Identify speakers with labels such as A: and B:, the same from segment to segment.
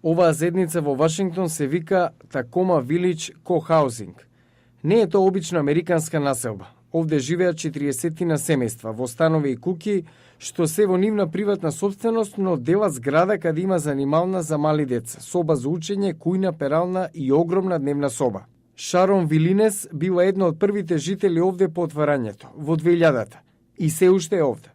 A: Оваа заедница во Вашингтон се вика Tacoma Village Co-housing. Не е тоа обична американска населба. Овде живеат 40 семејства во станови и куќи, што се во нивна приватна собственост, но делат зграда каде има занимална за мали деца, соба за учење, кујна, перална и огромна дневна соба. Шарон Вилинес била една од првите жители овде по отварањето, во 2000-та, и се уште е овде.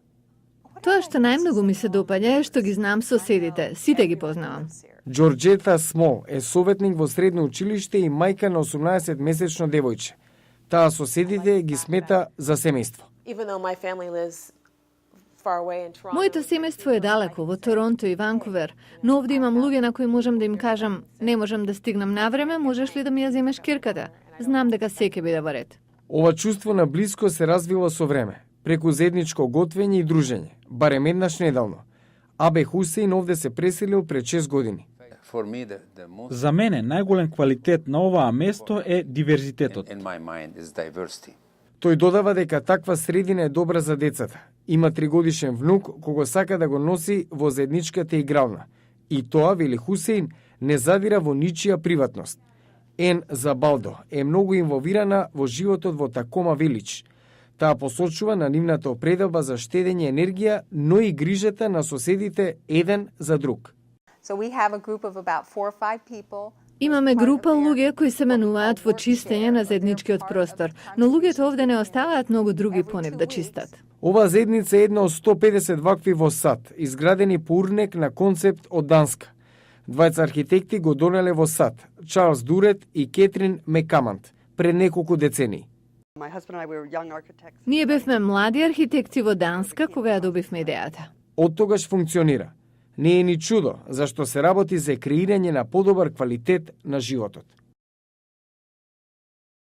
B: Тоа што најмногу ми се допаѓа е што ги знам соседите, сите ги познавам.
A: Джорџета Смол е советник во средно училиште и мајка на 18-месечно девојче. Таа соседите ги смета за семејство.
B: Моето семејство е далеко, во Торонто и Ванкувер, но овде имам луѓе на кои можам да им кажам, не можам да стигнам навреме, можеш ли да ми ја земеш кирката? Знам дека се ќе биде во ред.
A: Ова чувство на блиско се развила со време, преку заедничко готвење и дружење, барем еднаш неделно. Абе Хусеин овде се преселил пред 6 години.
C: За мене најголем квалитет на оваа место е диверзитетот.
A: Тој додава дека таква средина е добра за децата. Има 3-годишен внук кого сака да го носи во заедничката игрална. И тоа, вели Хусеин, не задира во ничија приватност. Ен Забалдо е многу инволвирана во животот во Tacoma Village. Таа посочува на нивната определба за штедење енергија, но и грижата на соседите еден за друг.
B: Имаме група луѓе кои се менуваат во чистење на заедничкиот простор, но луѓето овде не оставаат многу други по нив да чистат.
A: Оваа заедница е една од 150 вакви во САД, изградени по урнек на концепт од Данска. Двајца архитекти го донеле во САД, Чарлс Дурет и Кетрин Мекамант, пред неколку децении.
B: Ние бевме млади архитекти во Данска кога ја добивме идејата.
A: Од тогаш функционира. Не е ни чудо, зашто се работи за креирање на подобар квалитет на животот.